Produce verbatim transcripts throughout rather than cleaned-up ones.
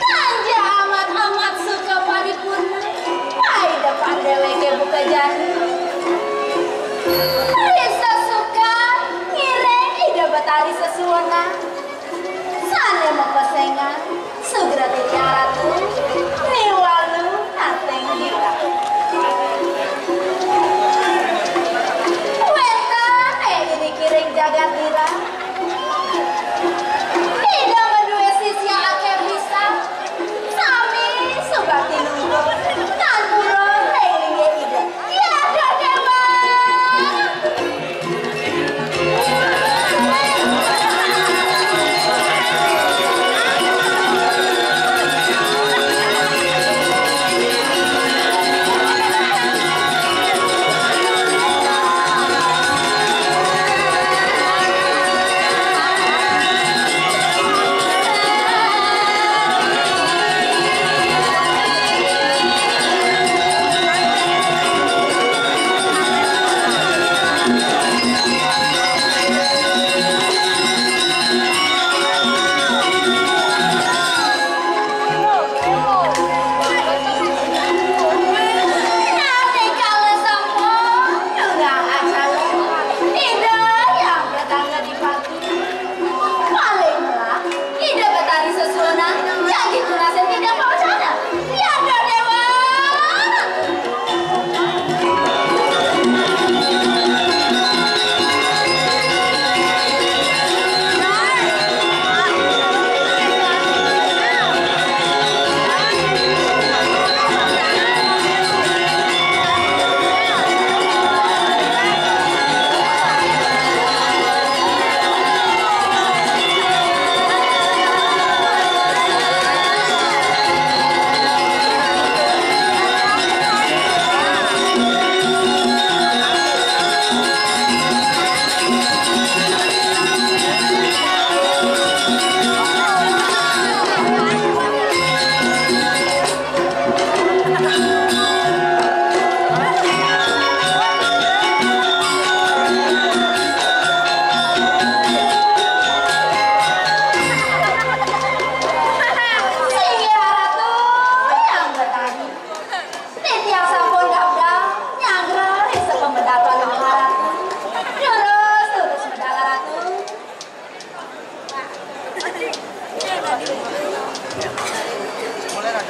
Kanja amat-amat suka paripurna, paida pan déwéké buka jani. Risa suka ngiring Ida Betari sesuunan, sané mapesengan sugra titiang ratu, niwalu nateng dira. Wénten ing kiring jagat dira. Ida madué sisia akéh pisan. Sami subakti nunas. Tan purun ring linggih Ida. Ya, Déwa.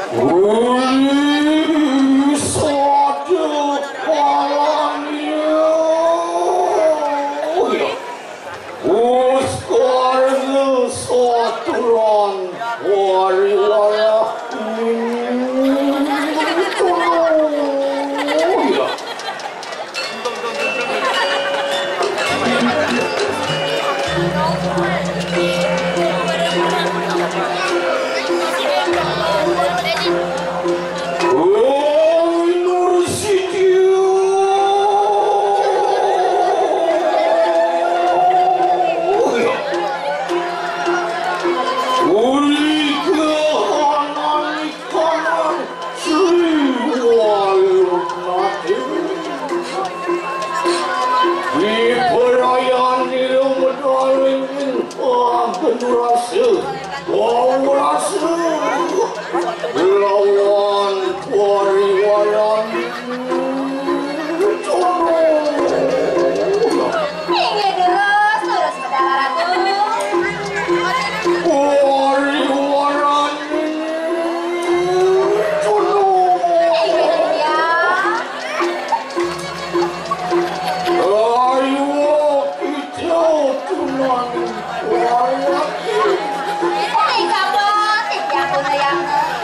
Wih, sadekalannya. Oh ya. Uskar saturan wariwara. Oh ya. Uli kahanan ikanan Sri Walunati. Di perayaan ilmu daling ah, genurase, wawurase, lawan wariwaran. Inggih, durus, durus, Batara Ratu. Wariwaran. Inggih, Raja. Ayo, kita tunani. Inggih, Pak, titiang pun yang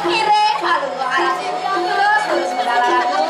ngiring kalungguh alas. Durus, durus, Batara Ratu.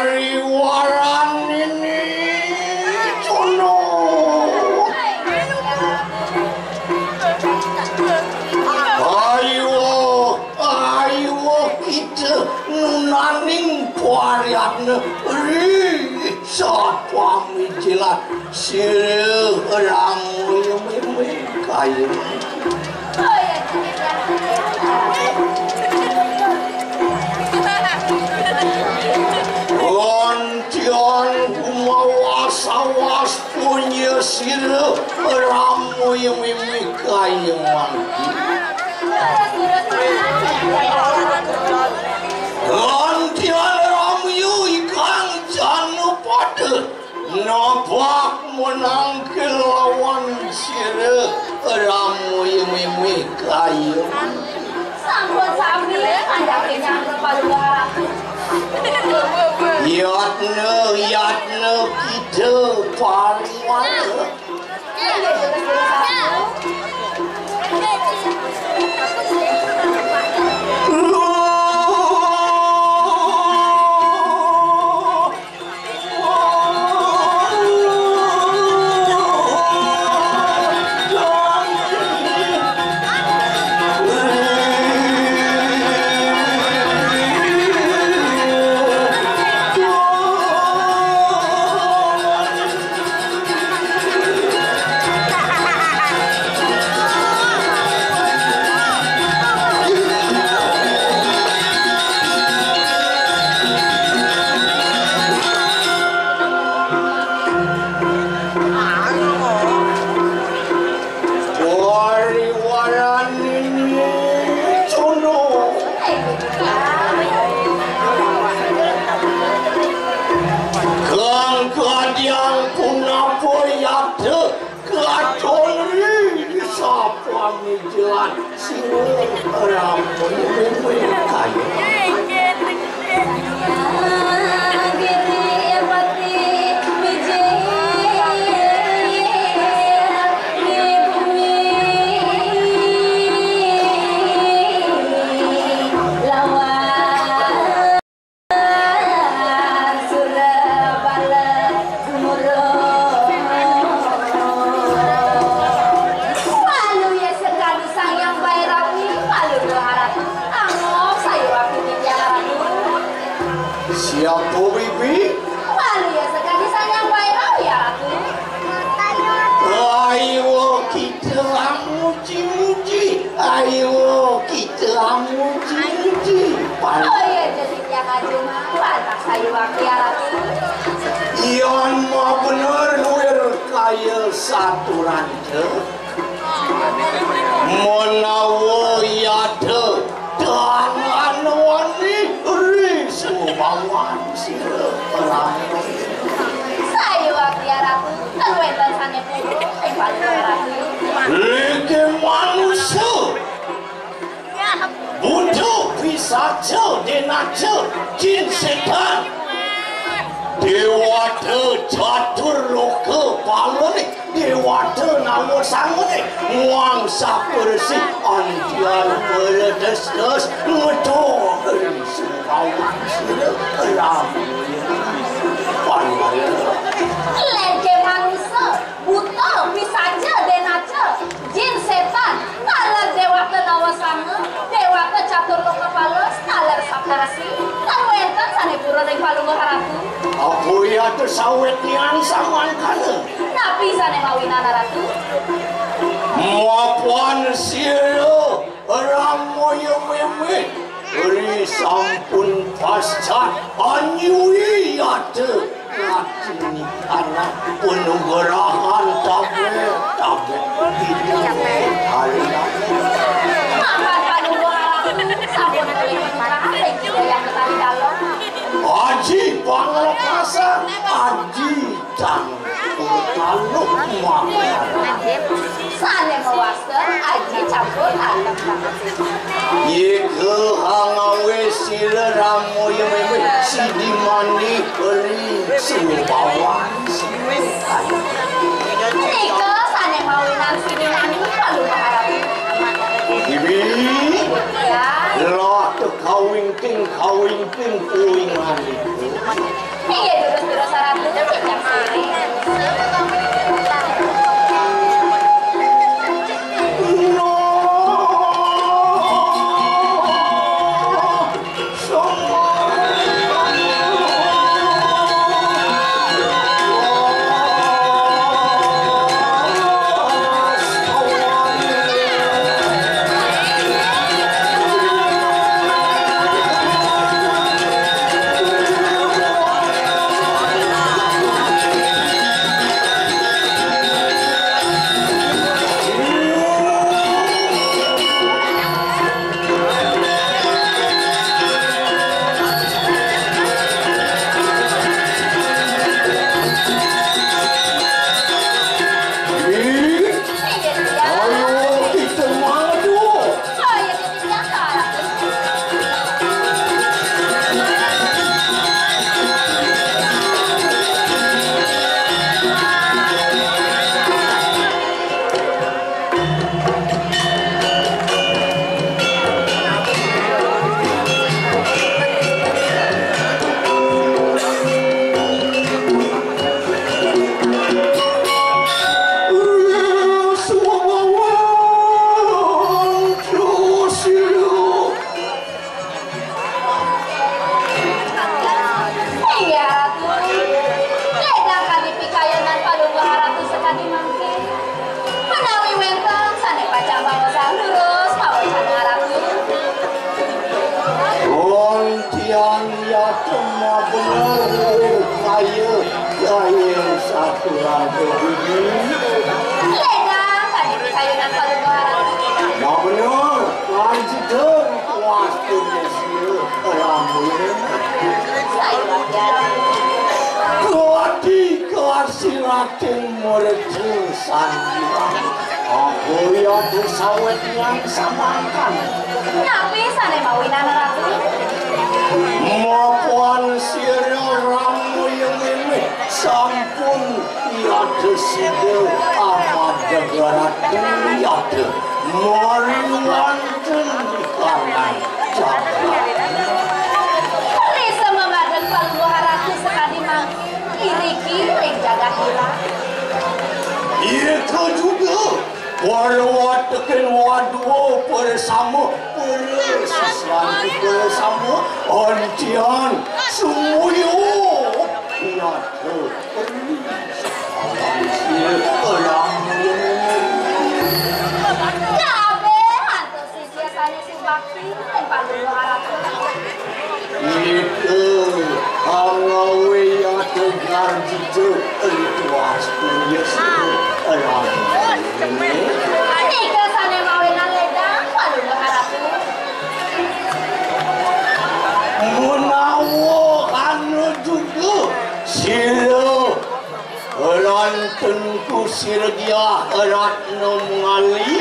Wariwaran ini, Jono. Ayo, ayo kita nunaning pariatna ri sapamijilan sira ramuyu mimi kayu. Lantian kumawas-awas punya sira ramuyu mimi kayu mangki. Lantian ramuyu ikang jana pada napak menang kelawan sira ramuyu mimi kayu. Sampun sami ngandhakake nyangga palungguh. Yatna, yatna kita pariwara. Wariwaran ini, Jono. Kang kadiang punapa yata katon ri sapamijilan sira ramuyu mimi kayu. Sayuwakti Ratu. Yan mabener nuwir kaya saturan, menawa yada tangan wani ri subawan sira. Sayuwakti Ratu, ten wenten sane purun ing Palungguh Ratu. Liki manusa, buta, pisaca, denaca, jin setan, dewata catur loka palane, dewata nawa sangane, muang sapersi antian peredes-des, ngedo ri subawan sira. Lam. Lengke manusa, buta, pisaca, denaca, jin, setan, taler dewata nawa sanga, dewata catur loka pala, taler saptarsi, tan wenten sane purun ring Palungguh Ratu. Apa yata sawetnian samangkana? Napi sane mawinan, Ratu? Mapan sira Ramoya Meme, ri sampun pascat anyuwi yata. Anak panugrahan tabek, tabek. Mapan panugrahan sampun kalih panugrahan ring Ida Hyang Betari Kala. Aji panglepasan, aji campur taluh makan. Sane mawasta aji campur taluh makan. Yeka hangawe sira Ramoya Meme sidi mani ri subawan. Nika sane mawinan sidi mani Palungguh Ratu. Bibi. Ya. Lah tekawingking, kawingking, kuwingan. Inggih, durus-durus Ratu, cecap sirih. Ayo, kita maju. Inggih, Ratu. Ledang kadi pikayunan Palungguh Ratu sakadi mangkin. Menawi wenten sane pacang baosang, durus pawecana, Ratu. Wong tiang yatim mabener kaya, kaya saturan bebini. Ledang kadi pikayunan Palungguh Ratu. Mabener, lanjutkeun kuas. Kuwati kasirating mercu sanjiwang. Apa ya disawet yang samangkan? Napi sane mawinan, Ratu? Mapan sira Ramoya Meme sampun yata sida amadeg ratu yata. Mari wonten di kanan jagat. Risa mamadeg Palungguh Ratu sakadi mangkin iriki ring jagat Hira. Irika juga para watekin wadua persama, para siswanti persama, antian sumuyu nyata. Kabeh antuk sisya sane subakti ring Palungguh Ratu. Nika Arjito ritual punya sira. Nika sané mawinan ledang, Palungguh Ratu. Menawa anu juga sira lan Tengku Sirdiah Ratna Mengali.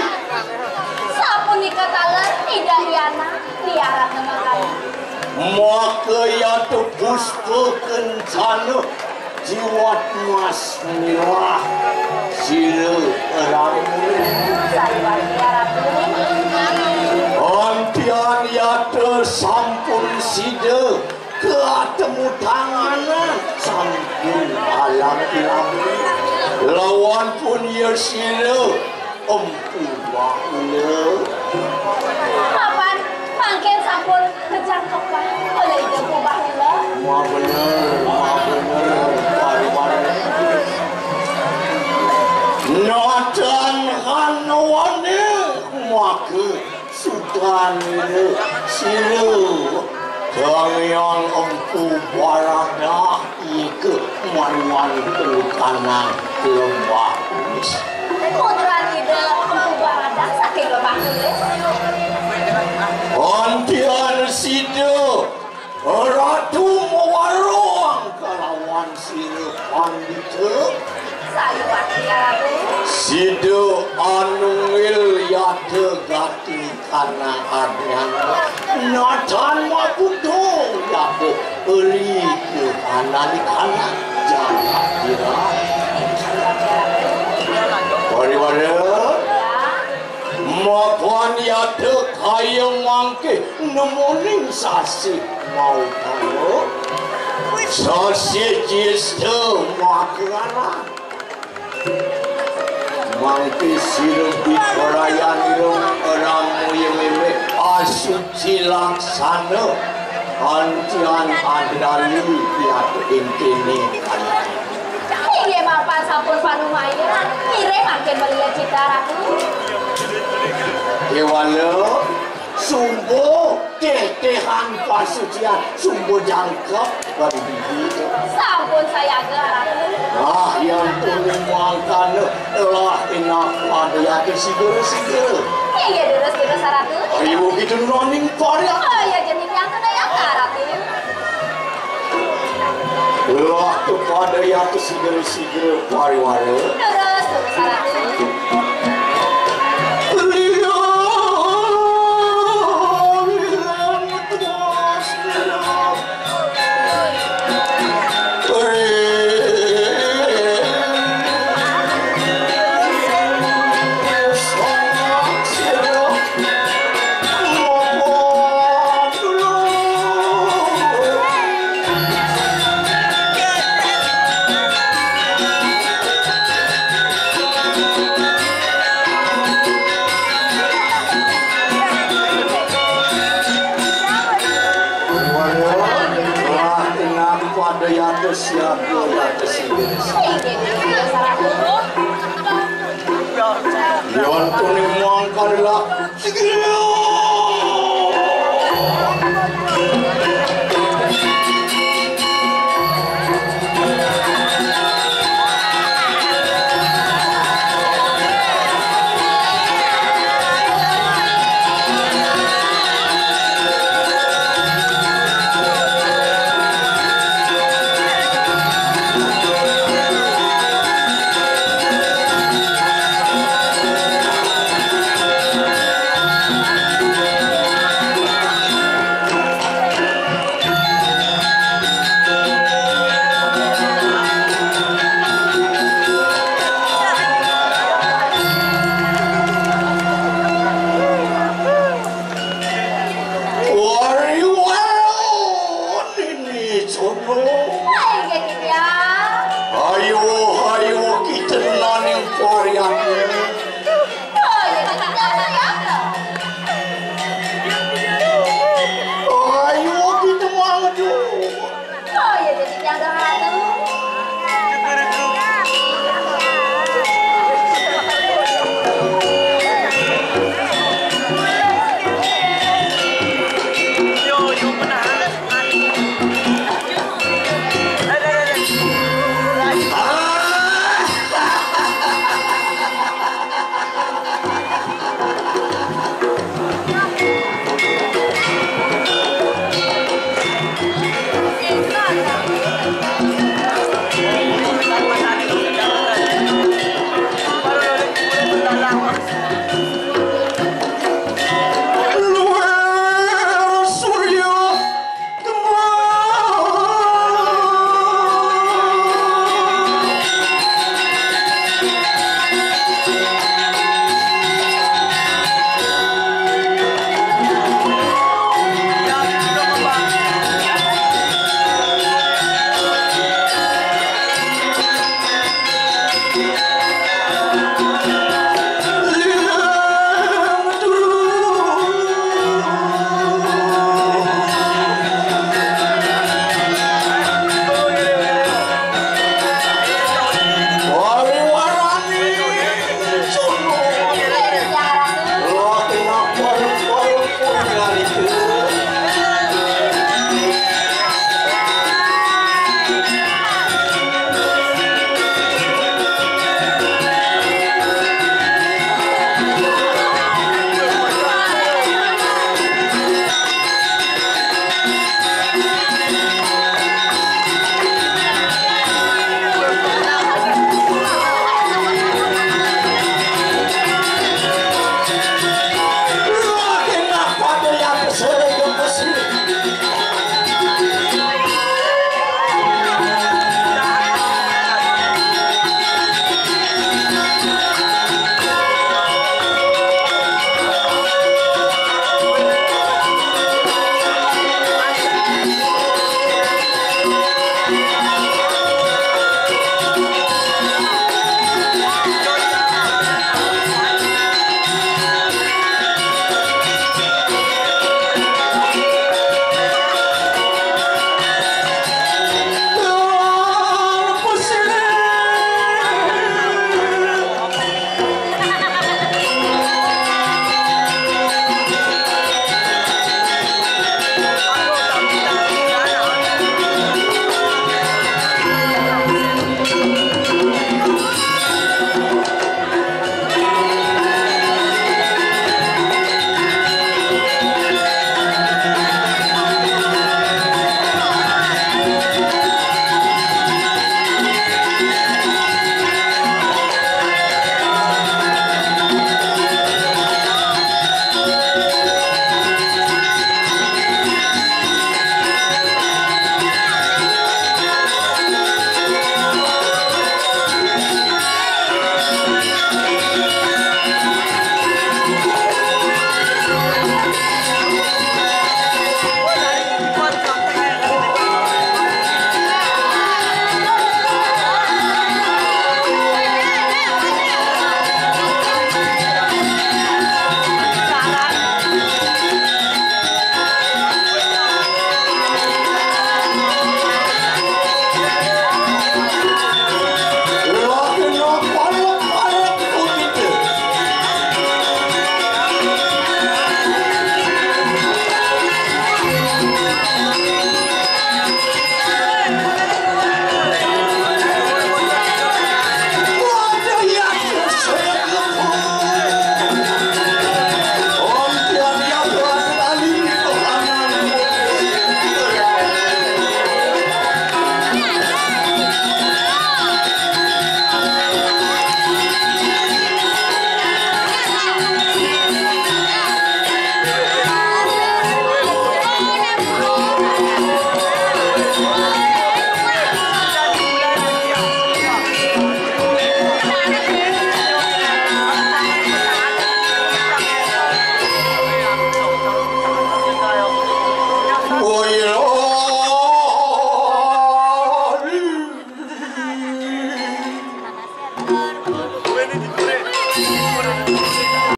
Sapunika taler Ida Hyang Hyang Ratna Mengali. Maka yata puspa kencana jiwat mas mirah sira ramu. Antian yata sampun sida katemu tanganan sampun alam ilamu. Lawan pun ya sira Empu Bahula. Mapan mangkin sampun kejangkepan oleh Empu Bahula. Ma bener, ma bener, baru-baru. Natan hanawane maka sukanira sira. Tangiang Empu Baradah ika manuan telukanan lembah kumis. Putran Ida Empu Baradah saking lembah kumis. Antian sida Ratu mawarong kalawan sira pandita. Sayuwakti Ratu. Sida anungil yata gati kana adnyana. Natan mabuto yata eri ke anani kana jagat dira. Pariwara. Mapan yata kaya mangke nemoning sasih mautama. Sasih jista makarana. Mangke sira biparayanira ramuya meme asuci laksana. Antian adali yata intene. Inggih mapan sampun panumaya. Ngiring mangkin malila cita, Ratu. Kewala, sumba tetehan pasucian, sumba jangkep bagi bibi. Sampun sayaga, Ratu. Ah, yang pun mangkana lah enak pada yata sigera-sigera. Inggih, durus-durus, Ratu. Ayo kita noning pada. Oh, iya, jadi yang kena ya, Ratu. Lah kepada yang kesigera-sigera pariwara. Terus, terus, Ratu. Pada yata siaga, yata siaga. Yon kuning mangkala.